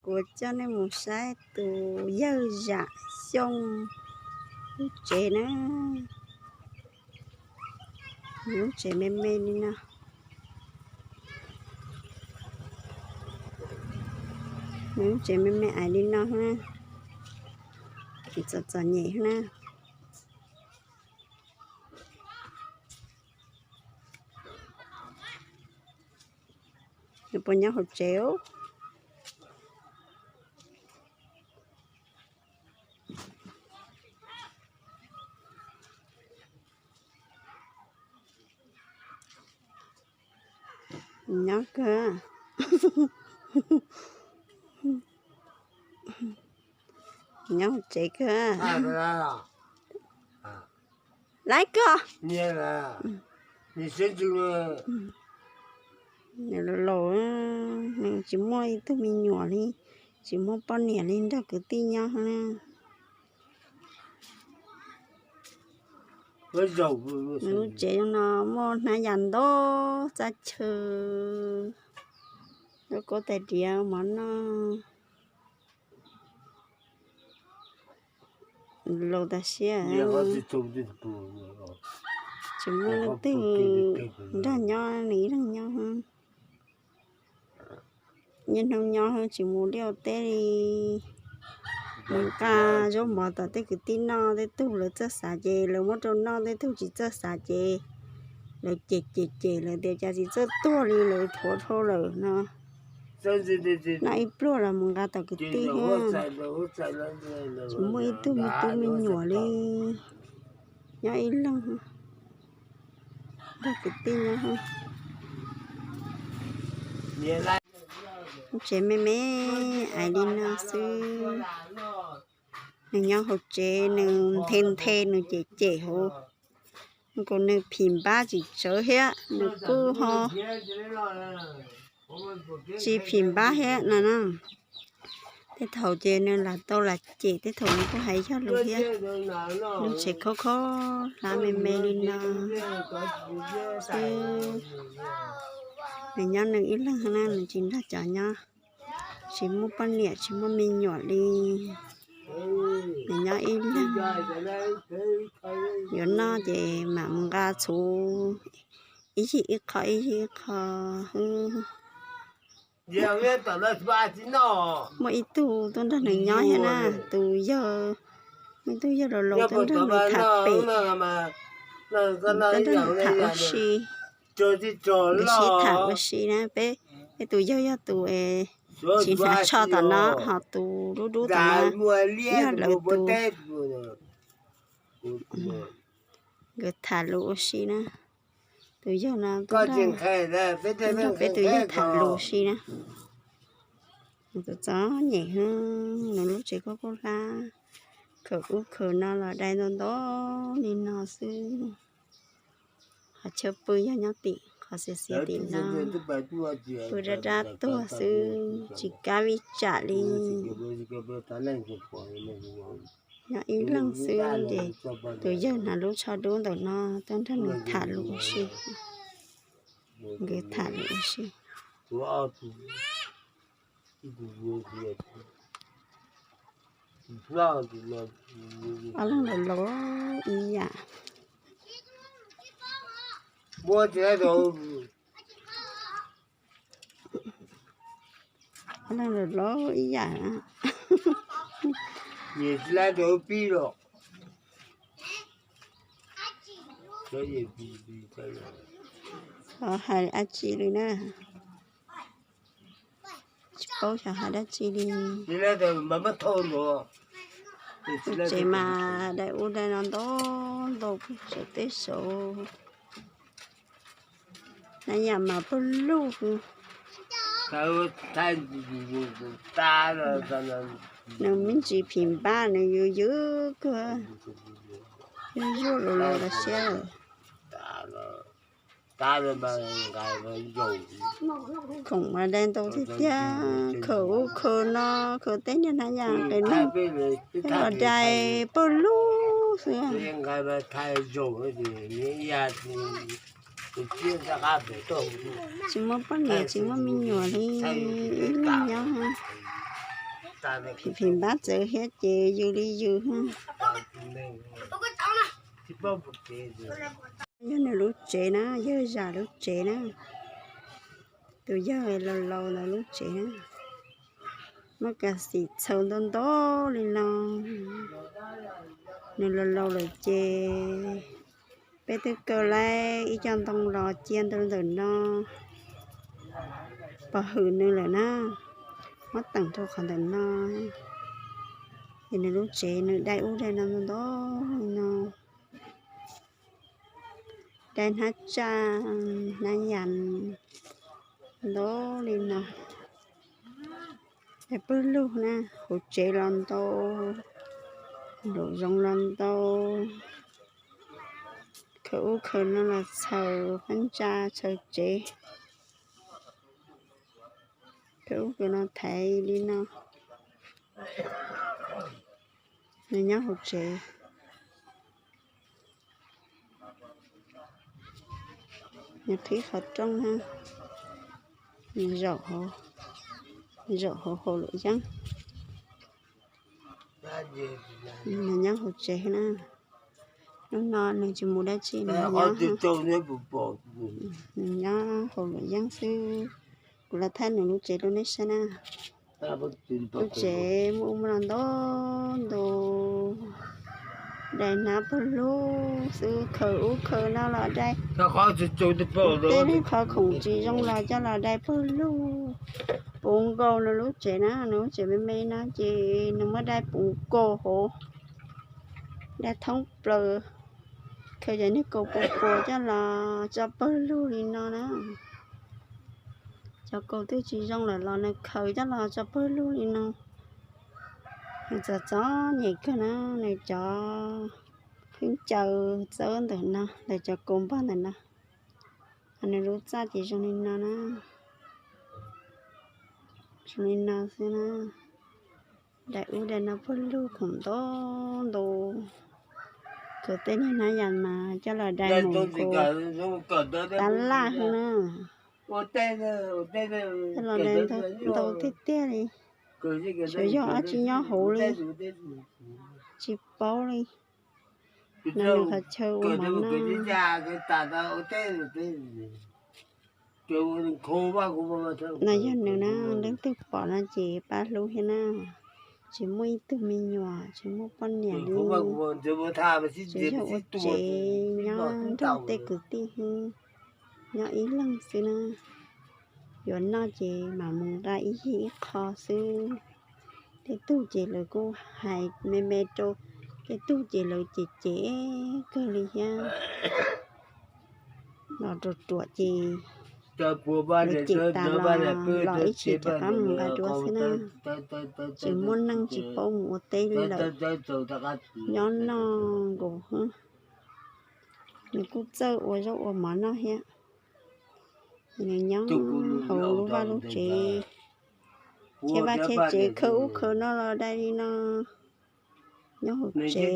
Kuv coj nej mus saib tus yawg Zam Xyooj lub tsev na. Nws lub tsev me me li no. Nws lub tsev me me ais li no na. Txom txom nyem na. Nws puas nyob hauv tsev os? Nyob kawg. Nyob hauv tsev kawg. Laib kawg. Nws laus laus, nws tsis muaj ib tug me nyuam li, tsis muaj poj niam li, nrog kwv tij nyob na. Nws lub tsev no muaj hnab yas ntau txaj chaw, lub kub tais diav mov noj. Laus tas siab, tsis muaj leej twg nrog nyob, nws ib leeg nyob. Niaj hnub nyob tsis mus liaj teb li. Mus nqa zaub mov tom tej kwv tij noj, tej tug lawv txawj xav ces lawv muab rau noj, tej tug tsis txawj xav ces lawv cem cem cem lawv tias cas tsis txawj tuag li, lawv thuav dhau lawm no. Noj ib pluag los mus nqa tom kwv tij thiab. Tsis muaj ib tug me tub me nyuam li, nyob ib leeg nrog kwv tij nyob. Lub tsev me me ais li no xwb. Nws nyob hauv tsev, nws nthe nthe, nws cem cem hauv, nkaus nws phim npab tsis tsawv thiab, nws kuj ho tsis phim npab thiab no na. Tej thaum ces nws lam tau lam cem, tej thaum nws kuj hais yog lus thiab. Lub tsev khaub khaub hlab me me li no xwb. Nws nyob nws ib leeg na, nws tsis nrog cov nyob, tsis muaj poj niam tsis muaj me nyuam li. Nws nyob ib leeg, yuav noj ces mam mus nqa txhuv ib yig ib qho ib yig ib qho. Muaj ib tug tuaj nrog nws nyob thiab na, tus yawg, muaj ib tug yawg laus laus tuaj nrog nws tham pem, tuaj nrog nws tham ua si, nws sib tham ua si na. Peb, peb tus yawg yog tus tsis hnav tsho tom no, ho tus dub dub tom no yog lawv tus. Nkawd tham lus ua si na. Tus yawg no tuaj nrog peb tus yawg tham lus si na. Nws txom txom nyem, nws lub tsev khaub khaub hlab, khaws ub khaws no los dai ntau ntau li no xwb. Qhov chaw pw yog nyob tim qhov xiav xiav tim no, pw dab dab tuag xwb, tsis kam vij tsam li. Nyob ib leeg xwb ces tus yawg hnav lub tsho dub ntawm no tuaj nrog nws tham lus ua si. Nkawd tham lus ua si. Ob leeg laus laus ib yam. Ob leeg laus laus ib yam. Xyov hais dab tsi li na. Tsis paub xyov hais dab tzi li. Tsev mas dai ub dai no ntau ntau pug saum teb saud. Nab yam mas pawg lug. Nws me ntsis phim npab, nws yws yws kawg, yus zuaj lus los los siab lawm. Khoom mas dai ntau tiag tiag, khaws ub khaws no, khaws tej niag nab yam qes neeg, tej los dai pawg lug xwb. Tsis muaj poj niam tsis muaj me nyuam li, ib leeg nyob. Phim phim npab txawv thiab ces yws li yws. Yog nws lub tsev na, yawg zam lub tsev na. Tus yawg laus laus ntawd lub tsev na, muab kas xim txhaws ntau ntau li no. Nws laus laus lawm ces peb twb kaw lawm ib co ntoo los cia ntawm no, pov hwm nws lawm na, muab teem rau qhov ntawm no. Ces nws lub tsev nws dai ub dai no ntau ntau li no, dai hnab tsaj hnab yas ntau li no. Dai pawg lug na, hauv tsev los ntau, nraum zoov los ntau, khaws ub khaws no los txhaws phab ntsa txhaws tsev, khaws ub khaws no thaiv li no. Nws nyob hauv tsev, nws qhib qhov rooj na, nws zaum hauv, zaum hauv haus luam yeeb. Nws nyob hauv tsev na, hnub no nws tsis mus dab tsi, nws nyob, nws nyob haus luam yeeb xwb. Kuv los thaij nws lub tsev rau nej saib na. Lub tsev muaj ub muaj no ntau ntau, dai hnab pawg lug xwb, khaws ub khaws no los dai. Tej neeg qhov khoom tsis zoo los coj los dai pawg lug. Puv nkaus nws lub tsev na, nws lub tsev me me no ces nws muab dai puv nkaus hauv, dai thoob plaws. Khaws cov niag kaus puas puas coj los tso pawg lug li no na. Cov kaus twb tsis zoo lawm los nws khaws coj los tso pawg lug li no. Nws txom txom nyem kawg na, nws cov khaub ncaws txawb ntawm no, ntawm cov kaus npog ntawm no. Nws lub txaj ces zoo li no na, zoo li no xwb na. Dai ub dai no pawg lug khoom ntau ntau, khaws tej niag hnab yas mas coj los dai mus nkaus tab laj xwb na. Coj los dai ntau tiag tiag li, xyov yog dab tsi nyob hauv li, tsis paub li. No nws qhov chaw ua mov noj. No yog nws na, leej twg pom no ces pab hlub thiab na. Tsis muaj ib tug me nyuam, tsis muaj poj niam li, tsuas yog ua tsev nyob nrog tej kwv tij xwb, nyob ib leeg xwb na. Yuav noj ces mam mus nqa ib yig ib qho xwb. Tej tug ces lawv kuj hais me me rau, tej tug ces lawv cem cem kawg li thiab. Los ruam ruam ces lawv cem tas los los ib chim rov qab mus nqa dua xwb na. Tsis muaj neeg tsis paub mus ua teb li lawm, nyob noj nkaus xwb. Nws kuj txawj ua zaub ua mov noj thiab. Nws nyob hauv lub vaj lub tsev, cheb vaj cheb tsev, khaws ub khaws no los dai li no. Nyob hauv tsev,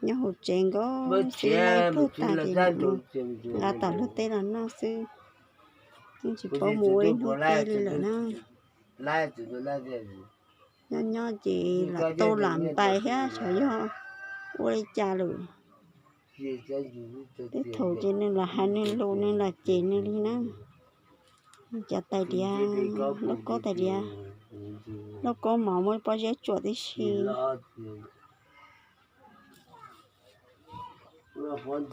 nyob hauv tsev nkaus xwb, laij tuag tag ces nqa tom luag teb los noj xwb. Yeej tsis paub mus ua ib hnub teb li lawm na. Nyob nyob ces lam tau lam npais thiab xyov yog ua li cas lawm. Tej thaum ces nws lam hais nws lus, nws lam cem nws li na. Nws cov tais diav, lauj kaub tais diav, lauj kaub mov muaj pob zeb tsuam tib si.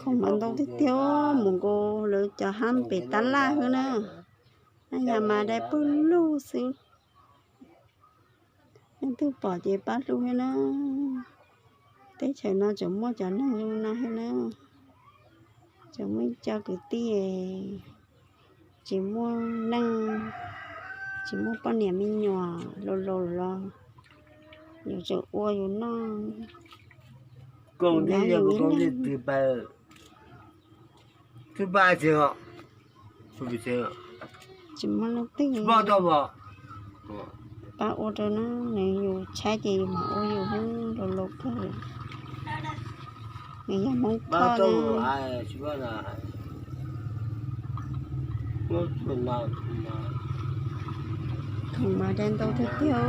Khoom mas ntau tiag tiag, mus nkaus lawv cov hab pem tab laj xwb na. Noj yas mas dai pawg lug xwb. Leej twg pom ces pab hlub thiab na. Teb chaws no tseem muaj cov neeg zoo no thiab na. Tseem muaj ib co kwv tij tsis muaj neej, tsis muaj poj niam me nyuam, laus laus los yus tseem ua yus noj. Tsis muaj leej twg pab ua rau na, nws yus tshaib ces yus mam ua yus xwb, laus laus kawg. Nws yog Hmoob Thoj na. Khoom mas dai ntau tiag tiag.